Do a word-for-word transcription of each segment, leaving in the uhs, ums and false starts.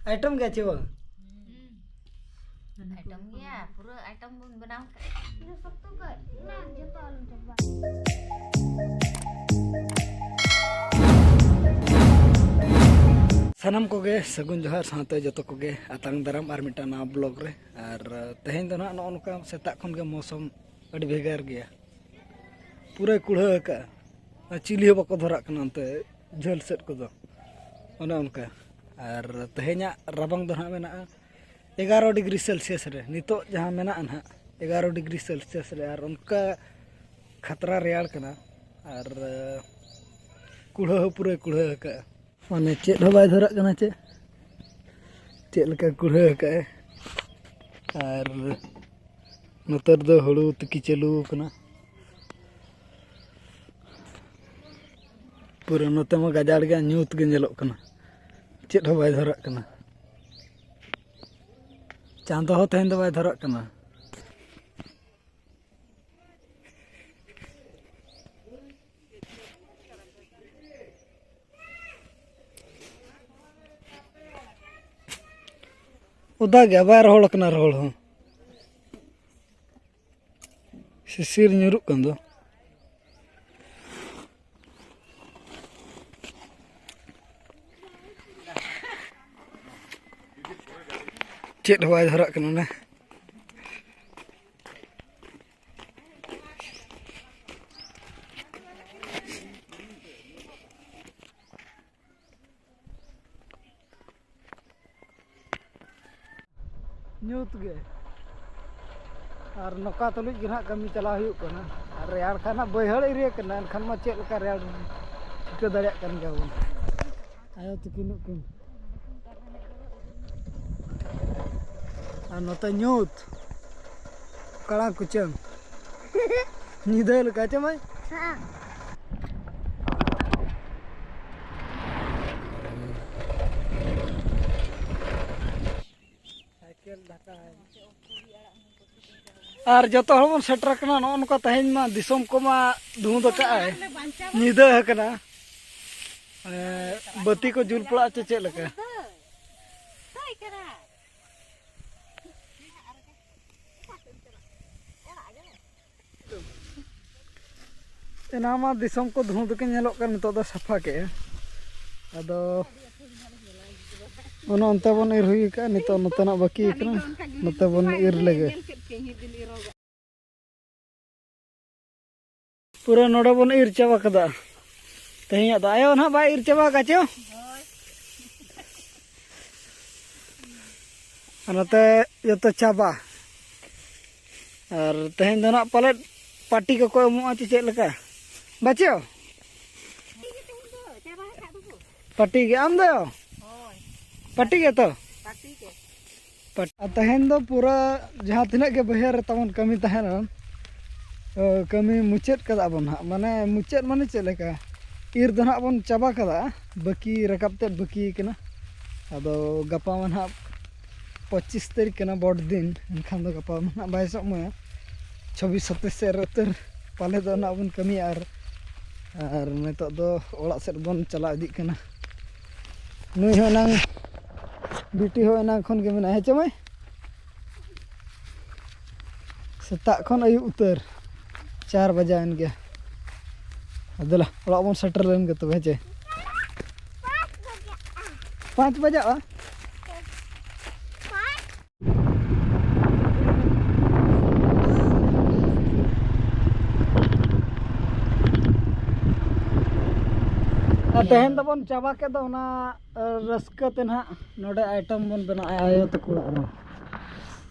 Item ᱜᱮᱭᱟ ᱪᱮ ᱵᱟᱝ? ᱟᱭᱴᱮᱢ ᱜᱮᱭᱟ, ᱯᱩᱨᱟᱹ ᱟᱭᱴᱮᱢ ᱵᱚᱱ ᱵᱮᱱᱟᱣ ᱠᱟᱜᱼᱟ᱾ ᱥᱟᱱᱟᱢ ᱠᱚᱜᱮ ᱥᱟᱹᱜᱩᱱ ᱡᱚᱦᱟᱨ, ᱥᱟᱶᱛᱮ ᱡᱚᱛᱚ ᱠᱚᱜᱮ ᱟᱛᱟᱝ ᱫᱟᱨᱟᱢ ᱟᱨ ᱢᱤᱫᱴᱟᱝ ᱱᱟᱣᱟ ᱵᱞᱚᱜ ᱨᱮ᱾ ᱟᱨ ᱛᱮᱦᱮᱧ ᱫᱚ ᱱᱟᱦᱟᱜ ᱱᱚᱜᱼᱚ ᱱᱚᱝᱠᱟ ᱥᱮᱛᱟᱜ ᱠᱷᱚᱱ ᱜᱮ ᱢᱳᱥᱚᱢ ᱟᱹᱰᱤ ᱵᱷᱮᱜᱟᱨ ᱜᱮᱭᱟ, ᱯᱩᱨᱟᱹᱭ ᱠᱩᱲᱦᱟᱹ ᱟᱠᱟᱫᱼᱟ᱾ ᱟᱨ ᱪᱤᱞᱤ ᱦᱚᱸ ᱵᱟᱠᱚ ᱫᱷᱚᱨᱟᱜ ᱠᱟᱱᱟ ᱚᱱᱛᱮ ᱡᱷᱟᱹᱞ ᱥᱮᱫ ᱠᱚᱫᱚ, ᱚᱱᱮ ᱚᱱᱠᱟ᱾ ᱟᱨ ᱛᱮᱦᱮᱧᱟᱜ ᱨᱟᱵᱟᱝ ᱫᱚ ᱱᱟᱦᱟᱜ ᱢᱮᱱᱟᱜᱼᱟ ᱮᱜᱟᱨᱚ ᱰᱤᱜᱽᱨᱤ ᱥᱮᱞᱥᱤᱭᱟᱥ ᱨᱮ, ᱱᱤᱛᱚᱜ ᱡᱟᱦᱟᱸ ᱢᱮᱱᱟᱜᱼᱟ ᱱᱟᱦᱟᱜ ᱮᱜᱟᱨᱚ ᱰᱤᱜᱽᱨᱤ ᱥᱮᱞᱥᱤᱭᱟᱥ ᱨᱮ, ᱟᱨ ᱚᱱᱠᱟ ᱠᱷᱟᱛᱨᱟ ᱨᱮᱭᱟᱲ ᱠᱟᱱᱟ᱾ ᱟᱨ ᱠᱩᱲᱦᱟᱹ ᱦᱚᱸ ᱯᱩᱨᱟᱹᱭ ᱠᱩᱲᱦᱟᱹ ᱟᱠᱟᱫᱼᱟ, ᱢᱟᱱᱮ ᱪᱮᱫ ᱦᱚᱸ ᱵᱟᱭ ᱫᱷᱚᱨᱟᱜ ᱠᱟᱱᱟ᱾ ᱪᱮᱫ ᱪᱮᱫ ᱞᱮᱠᱟ ᱠᱩᱲᱦᱟᱹ ᱟᱠᱟᱫᱼᱟᱭ᱾ ᱟᱨ ᱱᱚᱛᱮ ᱨᱮᱫᱚ ᱦᱩᱲᱩ ᱛᱤᱠᱤ ᱪᱟᱹᱞᱩ ᱟᱠᱟᱱᱟ᱾ ᱯᱩᱨᱟᱹ ᱱᱚᱛᱮ ᱢᱟ ᱜᱟᱡᱟᱲ ᱜᱮ, ᱧᱩᱛ ᱜᱮ ᱧᱮᱞᱚᱜ ᱠᱟᱱᱟ, ᱪᱮᱫ ᱦᱚᱸ ᱵᱟᱭ ᱫᱷᱚᱨᱟᱜ ᱠᱟᱱᱟ᱾ ᱪᱟᱸᱫᱚ ᱦᱚᱸ ᱛᱮᱦᱮᱧ ᱫᱚ ᱵᱟᱭ ᱫᱷᱚᱨᱟᱜ ᱠᱟᱱᱟ᱾ ᱚᱫᱟ ᱜᱮ ᱵᱟᱭ ᱨᱚᱦᱚᱲ ᱠᱟᱱᱟ, ᱨᱚᱦᱚᱲ ᱦᱚᱸ᱾ ᱥᱤᱥᱤᱨ ᱧᱩᱨᱩᱜ ᱠᱟᱱ ᱫᱚ᱾ ᱪᱮᱫ ᱦᱚᱸ ᱵᱟᱭ ᱫᱷᱚᱨᱟᱜ ᱠᱟᱱᱟ ᱚᱱᱮ᱾ ᱧᱩᱛ ᱜᱮ᱾ ᱟᱨ ᱱᱚᱝᱠᱟ ᱛᱩᱞᱩᱡ ᱜᱮ ᱱᱟᱦᱟᱜ ᱠᱟᱹᱢᱤ ᱪᱟᱞᱟᱣ ᱦᱩᱭᱩᱜ ᱠᱟᱱᱟ᱾ ᱟᱨ ᱨᱮᱭᱟᱲ ᱠᱷᱟᱱ ᱱᱟᱦᱟᱜ ᱵᱟᱹᱭᱦᱟᱹᱲ ᱮᱨᱤᱭᱟ ᱠᱟᱱᱟ, ᱮᱱᱠᱷᱟᱱ ᱢᱟ ᱪᱮᱫ ᱞᱮᱠᱟ ᱨᱮᱭᱟᱲ ᱴᱷᱤᱠᱟᱹ ᱫᱟᱲᱮᱭᱟᱜ ᱠᱟᱱ ᱜᱮᱭᱟ ᱵᱚᱱ᱾ ᱟᱭᱳ ᱛᱟᱹᱠᱤᱱ ᱱᱩᱠᱤᱱ ᱟᱨ ᱱᱚᱛᱮ ᱧᱩᱛ, ᱠᱟᱲᱟ ᱠᱩᱪᱟᱹᱝ᱾ ᱧᱤᱫᱟᱹ ᱞᱮᱠᱟ ᱪᱮ ᱢᱟᱹᱭ? ᱦᱮᱸ᱾ ᱟᱨ ᱡᱚᱛᱚ ᱦᱚᱲ ᱵᱚᱱ ᱥᱮᱴᱮᱨ ᱟᱠᱟᱱᱟ ᱱᱚᱜᱼᱚ ᱱᱚᱝᱠᱟ᱾ ᱛᱮᱦᱮᱧ ᱢᱟ ᱫᱤᱥᱚᱢ ᱠᱚᱢᱟ ᱫᱷᱩᱸᱫ ᱟᱠᱟᱫ ᱟᱭ, ᱧᱤᱫᱟᱹ ᱟᱠᱟᱱᱟ᱾ ᱮ, ᱵᱟᱹᱛᱤ ᱠᱚ ᱡᱩᱞ ᱯᱟᱲᱟᱜ ᱪᱮ ᱪᱮᱫ ᱞᱮᱠᱟ? ᱮᱱᱟᱝ ᱢᱟ ᱫᱤᱥᱚᱢ ᱠᱚ ᱫᱷᱩᱸᱫ ᱜᱮ ᱧᱮᱞᱚᱜ ᱠᱟᱱ, ᱱᱤᱛᱚᱜ ᱫᱚ ᱥᱟᱯᱷᱟ ᱠᱮᱜᱼᱟ᱾ ᱟᱫᱚ ᱚᱱᱮ ᱚᱱᱛᱮ ᱵᱚᱱ ᱤᱨ ᱦᱩᱭ ᱠᱟᱜᱼᱟ, ᱱᱤᱛᱚᱜ ᱱᱚᱛᱮᱱᱟᱜ ᱵᱟᱹᱠᱤ ᱠᱟᱱᱟ, ᱱᱚᱛᱮ ᱵᱚᱱ ᱤᱨ ᱞᱮᱜᱮ᱾ ᱯᱩᱨᱟᱹ ᱱᱚᱰᱮ ᱵᱚᱱ ᱤᱨ ᱪᱟᱵᱟ ᱠᱟᱫᱟ ᱛᱮᱦᱮᱧᱟᱜ ᱫᱚ᱾ ᱟᱭᱳ ᱱᱟᱦᱟᱜ ᱵᱟᱭ ᱤᱨ ᱪᱟᱵᱟ ᱠᱟᱜ ᱪᱚ? ᱟᱨ ᱱᱚᱛᱮ ᱡᱚᱛᱚ ᱪᱟᱵᱟ᱾ ᱟᱨ ᱛᱮᱦᱮᱧ ᱫᱚ ᱱᱟᱦᱟᱜ ᱯᱟᱞᱮᱫ ᱯᱟᱴᱤ ᱠᱚᱠᱚ ᱮᱢᱚᱜᱼᱟ ᱪᱮ ᱪᱮᱫ ᱞᱮᱠᱟ? ᱵᱟᱪᱚ? ᱯᱟᱴᱤ ᱜᱮ ᱟᱢ ᱫᱚ? ᱯᱟᱴᱤ ᱜᱮ ᱛᱚ? ᱯᱟᱴ-, ᱟᱨ ᱛᱮᱦᱮᱧ ᱫᱚ ᱯᱩᱨᱟᱹ ᱡᱟᱦᱟᱸ ᱛᱤᱱᱟᱹᱜ ᱜᱮ ᱵᱟᱹᱭᱦᱟᱹᱲ ᱨᱮ ᱛᱟᱵᱚᱱ ᱠᱟᱹᱢᱤ ᱛᱟᱦᱮᱱᱟ, ᱛᱚ ᱠᱟᱹᱢᱤ ᱢᱩᱪᱟᱹᱫ ᱠᱟᱫᱟ ᱵᱚᱱ ᱦᱟᱸᱜ᱾ ᱢᱟᱱᱮ ᱢᱩᱪᱟᱹᱫ ᱢᱟᱱᱮ ᱪᱮᱫ ᱞᱮᱠᱟ? ᱤᱨ ᱫᱚ ᱱᱟᱦᱟᱜ ᱵᱚᱱ ᱪᱟᱵᱟ ᱠᱟᱫᱟ, ᱵᱟᱹᱠᱤ ᱨᱟᱠᱟᱵ ᱛᱮᱫ ᱵᱟᱹᱠᱤ ᱠᱟᱱᱟ᱾ ᱟᱫᱚ ᱜᱟᱯᱟ ᱢᱟ ᱱᱟᱦᱟᱜ ᱯᱚᱸᱪᱤᱥ ᱛᱟᱹᱨᱤᱠᱷ ᱠᱟᱱᱟ, ᱵᱚᱴ ᱫᱤᱱ, ᱮᱱᱠᱷᱟᱱ ᱫᱚ ᱜᱟᱯᱟ ᱢᱟ ᱱᱟᱦᱟᱜ ᱵᱟᱭ ᱥᱚᱢᱚᱭᱟ᱾ ᱪᱷᱚᱵᱵᱤᱥ ᱥᱟᱛᱟᱥ ᱥᱮᱫ ᱨᱮ ᱩᱛᱟᱹᱨ ᱯᱟᱞᱮ ᱫᱚ ᱱᱟᱦᱟᱜ ᱵᱚᱱ ᱠᱟᱹᱢᱤᱭᱟ᱾ ᱟᱨ, ᱟᱨ ᱱᱤᱛᱚᱜ ᱫᱚ ᱚᱲᱟᱜ ᱥᱮᱫ ᱵᱚᱱ ᱪᱟᱞᱟᱣ ᱤᱫᱤᱜ ᱠᱟᱱᱟ᱾ ᱱᱩᱭ ᱦᱚᱸ ᱮᱱᱟᱝ, ᱵᱤᱴᱤ ᱦᱚᱸ ᱮᱱᱟᱝ ᱠᱷᱚᱱ ᱜᱮ ᱢᱮᱱᱟᱭᱟ, ᱦᱮᱸ ᱪᱮ ᱢᱟᱹᱭ? ᱥᱮᱛᱟᱜ ᱠᱷᱚᱱ ᱟᱹᱭᱩᱵ ᱩᱛᱟᱹᱨ ᱪᱟᱨ ᱵᱟᱡᱟᱣᱮᱱ ᱜᱮᱭᱟ᱾ ᱟᱫᱚ ᱫᱮᱞᱟ, ᱚᱲᱟᱜ ᱵᱚᱱ ᱥᱮᱴᱮᱨ ᱞᱮᱱ ᱜᱮ ᱛᱚᱵᱮ, ᱦᱮᱸ ᱪᱮ? ᱯᱟᱸᱪ ᱵᱟᱡᱟᱜᱼᱟ᱾ ᱟᱨ ᱛᱮᱦᱮᱧ ᱫᱚᱵᱚᱱ ᱪᱟᱵᱟ ᱠᱮᱫ ᱫᱚ ᱚᱱᱟ, ᱟᱹ, ᱨᱟᱹᱥᱠᱟᱹ ᱛᱮ ᱱᱟᱦᱟᱜ ᱱᱚᱰᱮ ᱟᱭᱴᱮᱢ ᱵᱚᱱ ᱵᱮᱱᱟᱣᱮᱫᱼᱟ ᱟᱭᱳ ᱛᱟᱠᱚ ᱚᱲᱟᱜ ᱨᱮ᱾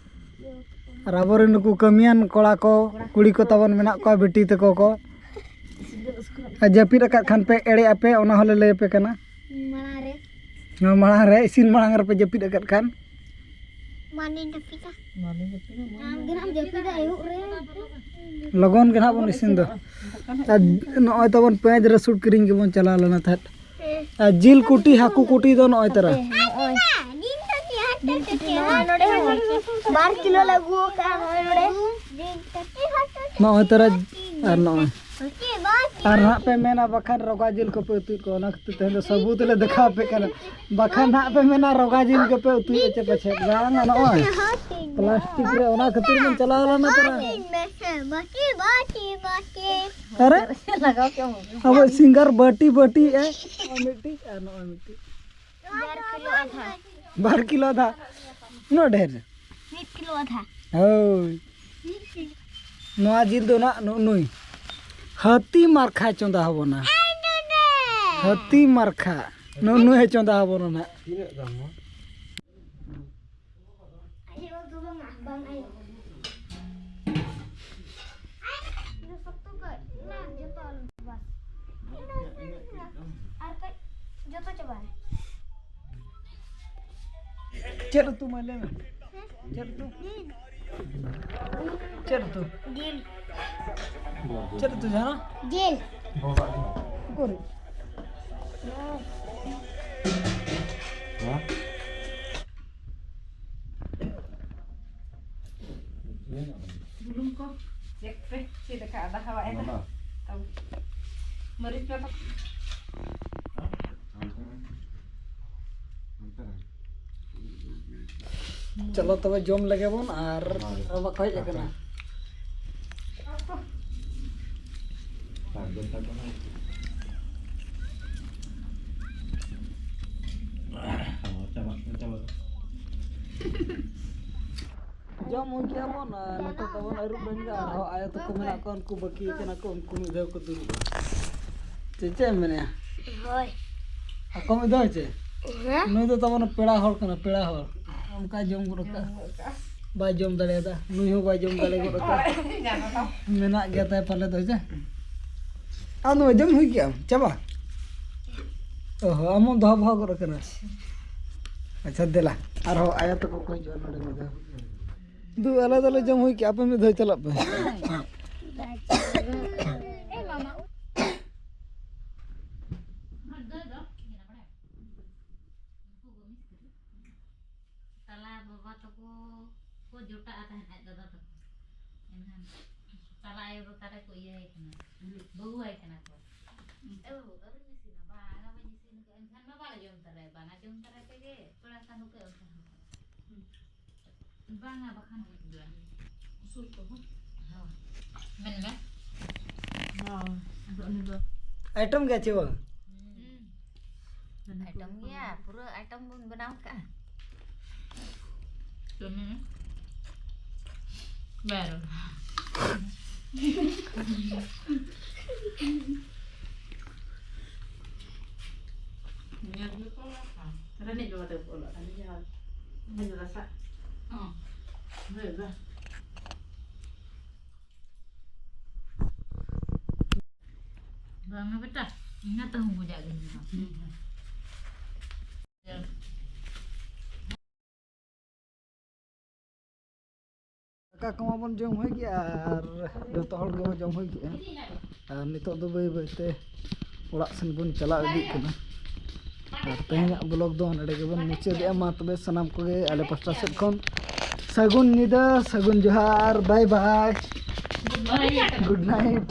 ᱟᱨ ᱟᱵᱚᱨᱮᱱ ᱱᱩᱠᱩ ᱠᱟᱹᱢᱤᱭᱟᱱ ᱠᱚᱲᱟ ᱠᱚ, ᱠᱩᱲᱤ ᱠᱚ ᱛᱟᱵᱚᱱ ᱢᱮᱱᱟᱜ ᱠᱚᱣᱟ, ᱵᱤᱴᱤ ᱛᱟᱠᱚ ᱠᱚ᱾ ᱟᱨ ᱡᱟᱹᱯᱤᱫ ᱟᱠᱟᱫ ᱠᱷᱟᱱ ᱯᱮ, ᱮᱲᱮᱜ ᱟᱯᱮ, ᱚᱱᱟ ᱦᱚᱸᱞᱮ ᱞᱟᱹᱭ ᱟᱯᱮ ᱠᱟᱱᱟ᱾ ᱢᱟᱲᱟᱝ ᱨᱮ᱾ ᱱᱚᱣᱟ ᱢᱟᱲᱟᱝ ᱨᱮ, ᱤᱥᱤᱱ ᱢᱟᱲᱟᱝ ᱨᱮᱯᱮ ᱡᱟᱹᱯᱤᱫ ᱟᱠᱟᱫ ᱠᱷᱟᱱ᱾ ᱢᱟᱱᱮ ᱡᱟᱹᱯᱤᱫᱟ᱾ ᱟᱢ ᱜᱮ ᱱᱟᱜ ᱮᱢ ᱡᱟᱹᱯᱤᱫᱟ ᱟᱹᱭᱩᱵ ᱨᱮ᱾ ᱞᱚᱜᱚᱱ ᱜᱮ ᱱᱟᱦᱟᱜ ᱵᱚᱱ ᱤᱥᱤᱱ ᱫᱚ᱾ ᱟᱨ ᱱᱚᱜᱼᱚᱭ ᱛᱟᱵᱚᱱ ᱯᱮᱸᱭᱟᱡᱽ ᱨᱟᱹᱥᱩᱱ ᱠᱤᱨᱤᱧ ᱜᱮᱵᱚᱱ ᱪᱟᱞᱟᱣ ᱞᱮᱱᱟ ᱛᱟᱦᱮᱸᱫ᱾ ᱟᱨ ᱡᱤᱞ ᱠᱩᱴᱤ, ᱦᱟᱹᱠᱩ ᱠᱩᱴᱤ ᱫᱚ ᱱᱚᱜᱼᱚᱭ ᱛᱟᱨᱟ᱾ ᱱᱚᱜᱼᱚᱭ ᱱᱚᱰᱮ ᱦᱚᱸ ᱵᱟᱨ ᱠᱤᱞᱳ ᱞᱮ ᱟᱹᱜᱩ ᱟᱠᱟᱫᱼᱟ, ᱱᱚᱜᱼᱚᱭ ᱱᱚᱰᱮ᱾ ᱱᱚᱜᱼᱚᱭ ᱛᱟᱨᱟ ᱟᱨ ᱱᱚᱜᱼᱚᱭ᱾ ᱟᱨ ᱱᱟᱦᱟᱜ ᱯᱮ ᱢᱮᱱᱟ ᱵᱟᱠᱷᱟᱱ ᱨᱚᱜᱟ ᱡᱤᱞ ᱠᱚᱯᱮ ᱩᱛᱩᱭᱮᱫ ᱠᱚᱣᱟ, ᱚᱱᱟ ᱠᱷᱟᱹᱛᱤᱨ ᱛᱮᱦᱮᱧ ᱫᱚ ᱥᱟᱹᱵᱩᱛ ᱞᱮ ᱫᱮᱠᱷᱟᱣ ᱟᱯᱮ ᱠᱟᱱᱟ᱾ ᱵᱟᱠᱷᱟᱱ ᱱᱟᱦᱟᱜ ᱯᱮ ᱢᱮᱱᱟ ᱨᱚᱜᱟ ᱡᱤᱞ ᱠᱚᱯᱮ ᱩᱛᱩᱭᱮᱫ ᱪᱮ ᱯᱟᱪᱷᱮᱫ, ᱵᱟᱝᱟ ᱱᱚᱜᱼᱚᱭ ᱯᱞᱟᱥᱴᱤᱠ ᱨᱮ, ᱚᱱᱟ ᱠᱷᱟᱹᱛᱤᱨ ᱵᱚᱱ ᱪᱟᱞᱟᱣ ᱞᱮᱱᱟ ᱛᱚᱨᱟ᱾ ᱵᱟᱹᱴᱤ, ᱵᱟᱹᱴᱤ, ᱵᱟᱹᱴᱤ᱾ ᱟᱨᱮ ᱞᱟᱜᱟᱣ ᱠᱮᱫ ᱟᱢ᱾ ᱟᱵᱚ ᱥᱤᱝᱜᱟᱨ ᱵᱟᱹᱴᱤ ᱵᱟᱹᱴᱤ ᱮ, ᱱᱚᱜᱼᱚᱭ ᱢᱤᱫᱴᱤᱡ ᱟᱨ ᱱᱚᱜᱼᱚᱭ ᱢᱤᱫᱴᱤᱡ᱾ ᱵᱟᱨ ᱠᱤᱞᱳ ᱟᱫᱷᱟ᱾ ᱵᱟᱨ ᱠᱤᱞᱳ ᱟᱫᱷᱟ᱾ ᱩᱱᱟᱹᱜ ᱰᱷᱮᱨ? ᱢᱤᱫ ᱠᱤᱞᱳ ᱟᱫᱷᱟ᱾ ᱦᱳᱭ᱾ ᱢᱤᱫ ᱠᱤᱞᱳ᱾ ᱱᱚᱣᱟ ᱡᱤᱞ ᱫᱚ ᱱᱟᱜ ᱱᱩᱜ ᱱᱩᱭ ᱦᱟᱹᱛᱤ ᱢᱟᱨᱠᱷᱟᱭ ᱪᱚᱸᱫᱟ ᱟᱵᱚᱱᱟ᱾ ᱟᱭ ᱱᱚᱰᱮ᱾ ᱦᱟᱹᱛᱤ ᱢᱟᱨᱠᱷᱟ ᱱᱩᱜ ᱱᱩᱭ ᱮ ᱪᱚᱸᱫᱟ ᱟᱵᱚᱱᱟ ᱱᱟᱜ᱾ ᱛᱤᱱᱟᱹᱜ ᱫᱟᱢ ᱱᱚᱣᱟ? ᱟᱭᱳ ᱫᱚ ᱵᱟᱝᱟ, ᱵᱟᱝ ᱟᱭᱳ᱾ ᱤᱱᱟᱹ ᱥᱚᱠᱛᱚ ᱠᱟᱹᱡ, ᱚᱱᱟ ᱡᱚᱛᱚ ᱟᱞᱚ, ᱵᱟᱥ᱾ ᱤᱱᱟᱹ, ᱤᱱᱟᱹ, ᱤᱱᱟᱹ, ᱟᱨ ᱠᱟᱹᱡ ᱡᱚᱛᱚ ᱪᱟᱵᱟᱭ᱾ ᱪᱮᱫ ᱩᱛᱩ ᱢᱟ ᱞᱟᱹᱭ ᱢᱮ? ᱦᱮᱸ? ᱪᱮᱫ ᱩᱛᱩ? ᱡᱤᱞ᱾ ᱪᱮᱫ ᱩᱛᱩ? ᱡᱤᱞ᱾ ᱪᱮᱫ ᱩᱛᱩ ᱡᱟᱦᱟᱱᱟᱜ? ᱡᱤᱞ᱾ ᱩᱠᱩᱨ? ᱵᱩᱞᱩᱝ ᱠᱚ ᱪᱮᱠ ᱯᱮ, ᱪᱮᱫ ᱞᱮᱠᱟ ᱟᱫᱟ ᱦᱟᱣᱟ ᱮᱫᱟ᱾ ᱢᱟᱢᱟ᱾ ᱛᱟᱵᱚ᱾ ᱢᱟᱹᱨᱤᱪ ᱯᱮ ᱛᱟᱵᱚ᱾ ᱪᱚᱞᱚ ᱛᱚᱵᱮ ᱡᱚᱢ ᱞᱮᱜᱮ ᱵᱚᱱ ᱟᱨ ᱵᱟᱠᱚ ᱦᱮᱡ ᱟᱠᱟᱱᱟ᱾ ᱪᱟᱵᱟᱜ ᱠᱟᱱᱟ, ᱪᱟᱵᱟᱜ ᱠᱟᱱᱟ᱾ ᱡᱚᱢ ᱦᱩᱭ ᱠᱮᱜᱼᱟ ᱵᱚᱱ, ᱟᱨ ᱱᱤᱛᱚᱜ ᱫᱚᱵᱚᱱ ᱟᱹᱨᱩᱵ ᱞᱮᱱ ᱜᱮ, ᱟᱨᱦᱚᱸ ᱟᱭᱳ ᱛᱟᱠᱚ ᱢᱮᱱᱟᱜ ᱠᱚᱣᱟ, ᱩᱱᱠᱩ ᱵᱟᱹᱠᱤ ᱠᱟᱱᱟ ᱠᱚ, ᱩᱱᱠᱩ ᱢᱤᱫ ᱫᱷᱟᱣ ᱠᱚ ᱫᱩᱲᱩᱵᱼᱟ᱾ ᱪᱮᱫ, ᱪᱮᱫ ᱮᱢ ᱢᱮᱱᱮᱜᱼᱟ? ᱦᱳᱭ᱾ ᱟᱠᱚ ᱢᱤᱫ ᱫᱷᱟᱣ ᱪᱮ? ᱦᱮᱸ? ᱱᱩᱭ ᱫᱚ ᱛᱟᱵᱚᱱ ᱯᱮᱲᱟ ᱦᱚᱲ ᱠᱟᱱᱟ, ᱯᱮᱲᱟ ᱦᱚᱲ᱾ ᱚᱱᱠᱟ ᱡᱚᱢ ᱜᱚᱫ ᱠᱟᱜᱼᱟ᱾ ᱵᱟᱭ ᱡᱚᱢ ᱫᱟᱲᱮᱭᱟᱫᱟ, ᱱᱩᱭ ᱦᱚᱸ ᱵᱟᱭ ᱡᱚᱢ ᱫᱟᱲᱮ ᱜᱚᱫ ᱠᱟᱜᱼᱟ᱾ ᱢᱮᱱᱟᱜ ᱜᱮᱭᱟ ᱛᱟᱭ ᱯᱟᱞᱮ ᱫᱚ, ᱦᱮᱸ ᱪᱮ? ᱟᱢ ᱫᱚ ᱡᱚᱢ ᱦᱩᱭ ᱠᱮᱜᱼᱟᱢ? ᱪᱟᱵᱟ? ᱚ ᱦᱚᱸ, ᱟᱢ ᱦᱚᱸᱢ ᱫᱚᱦᱚ ᱵᱚᱦᱚ ᱜᱚᱫ ᱠᱟᱱᱟ᱾ ᱟᱪᱪᱷᱟ, ᱫᱮᱞᱟ, ᱟᱨᱦᱚᱸ ᱟᱭᱳ ᱛᱟᱠᱚ ᱠᱚ ᱦᱤᱡᱩᱜᱼᱟ ᱱᱚᱰᱮ ᱢᱤᱫ ᱫᱷᱟᱣ᱾ ᱫᱩ, ᱟᱞᱮ ᱫᱚᱞᱮ ᱡᱚᱢ ᱦᱩᱭ ᱠᱮᱜᱼᱟ, ᱟᱯᱮ ᱢᱤᱫ ᱫᱷᱟᱣ ᱪᱟᱞᱟᱜ ᱯᱮ᱾ ᱛᱟᱞᱟ ᱵᱟᱵᱟ ᱛᱟᱠᱚ ᱠᱚ ᱡᱚᱴᱟᱜᱼᱟ ᱛᱟᱦᱮᱸᱫ ᱟᱡ ᱫᱟᱫᱟ ᱛᱟᱠᱚ᱾ ᱮᱱᱠᱷᱟᱱ ᱛᱟᱞᱟ ᱟᱭᱳ ᱫᱚ ᱛᱟᱞᱮ ᱠᱚ ᱤᱭᱟᱹᱭ ᱠᱟᱱᱟ, ᱵᱟᱹᱦᱩᱣᱟᱭ ᱠᱟᱱᱟ ᱠᱚ᱾ ᱮ ᱵᱟᱹᱵᱩ, ᱟᱹᱣᱨᱤᱢ ᱤᱥᱤᱱᱟ? ᱵᱟᱝᱟ, ᱵᱟᱹᱧ ᱤᱥᱤᱱ ᱟᱠᱟᱫᱼᱟ᱾ ᱮᱱᱠᱷᱟᱱ ᱢᱟ ᱵᱟᱞᱮ ᱡᱚᱢ ᱛᱟᱨᱟᱭᱟ᱾ ᱵᱟᱝᱟ, ᱡᱚᱢ ᱛᱟᱨᱟᱭ ᱯᱮᱜᱮ᱾ ᱯᱮᱲᱟ ᱥᱟᱸᱜᱮ ᱯᱮ ᱚᱱᱠᱟ ᱦᱚᱸ᱾ ᱵᱟᱝᱟ, ᱵᱟᱠᱷᱟᱱ ᱦᱩᱭᱩᱜ ᱜᱮᱭᱟ᱾ ᱩᱥᱩᱞ ᱠᱚᱦᱚᱸ᱾ ᱦᱳᱭ᱾ ᱢᱮᱱ ᱢᱮ᱾ ᱦᱳᱭ᱾ ᱟᱫᱚ ᱩᱱᱤ ᱫᱚ ᱟᱭᱴᱮᱢ ᱜᱮ ᱪᱮ ᱵᱟᱝ? ᱦᱩᱸ᱾ ᱟᱭᱴᱮᱢ ᱜᱮᱭᱟ, ᱯᱩᱨᱟᱹ ᱟᱭᱴᱮᱢ ᱵᱚᱱ ᱵᱮᱱᱟᱣ ᱠᱟᱜᱼᱟ᱾ ᱠᱟᱹᱢᱤ ᱢᱮ᱾ ᱵᱟᱨᱚ᱾ ᱧᱮᱞ ᱜᱮᱠᱚ ᱚᱞ ᱟᱠᱟᱫ᱾ ᱨᱤᱱᱤᱡ ᱵᱟᱵᱟ ᱛᱟᱠᱚ ᱠᱚ ᱚᱞ ᱟᱠᱟᱫ᱾ ᱱᱤᱭᱟᱹ ᱦᱚᱸ ᱢᱟᱹᱭ ᱫᱟᱫᱟ ᱥᱟᱜ᱾ ᱦᱚᱸ᱾ ᱦᱳᱭ ᱵᱟ᱾ ᱵᱟᱝᱟ ᱵᱮᱴᱟ, ᱤᱧ ᱢᱟ ᱛᱟᱹᱦᱩ ᱵᱩᱡᱟᱜ ᱜᱤᱧ ᱢᱮᱱᱟ᱾ ᱫᱟᱠᱟ ᱠᱚᱢᱟ ᱵᱚᱱ ᱡᱚᱢ ᱦᱩᱭ ᱠᱮᱜᱼᱟ ᱟᱨ ᱡᱚᱛᱚ ᱦᱚᱲ ᱜᱮᱵᱚᱱ ᱡᱚᱢ ᱦᱩᱭ ᱠᱮᱜᱼᱟ᱾ ᱟᱨ ᱱᱤᱛᱚᱜ ᱫᱚ ᱵᱟᱹᱭ ᱵᱟᱹᱭᱛᱮ ᱚᱲᱟᱜ ᱥᱮᱱ ᱵᱚᱱ ᱪᱟᱞᱟᱣ ᱤᱫᱤᱜ ᱠᱟᱱᱟ᱾ ᱟᱨ ᱛᱮᱦᱮᱧᱟᱜ vlog ᱫᱚ ᱱᱚᱰᱮ ᱜᱮᱵᱚᱱ ᱢᱩᱪᱟᱹᱫᱮᱜᱼᱟ᱾ ᱢᱟ ᱛᱚᱵᱮ ᱥᱟᱱᱟᱢ ᱠᱚᱜᱮ ᱟᱞᱮ ᱯᱟᱥᱴᱟ ᱥᱮᱫ ᱠᱷᱚᱱ ᱥᱟᱹᱜᱩᱱ ᱧᱤᱫᱟᱹ, ᱥᱟᱹᱜᱩᱱ ᱡᱚᱦᱟᱨ, bye bye, good night᱾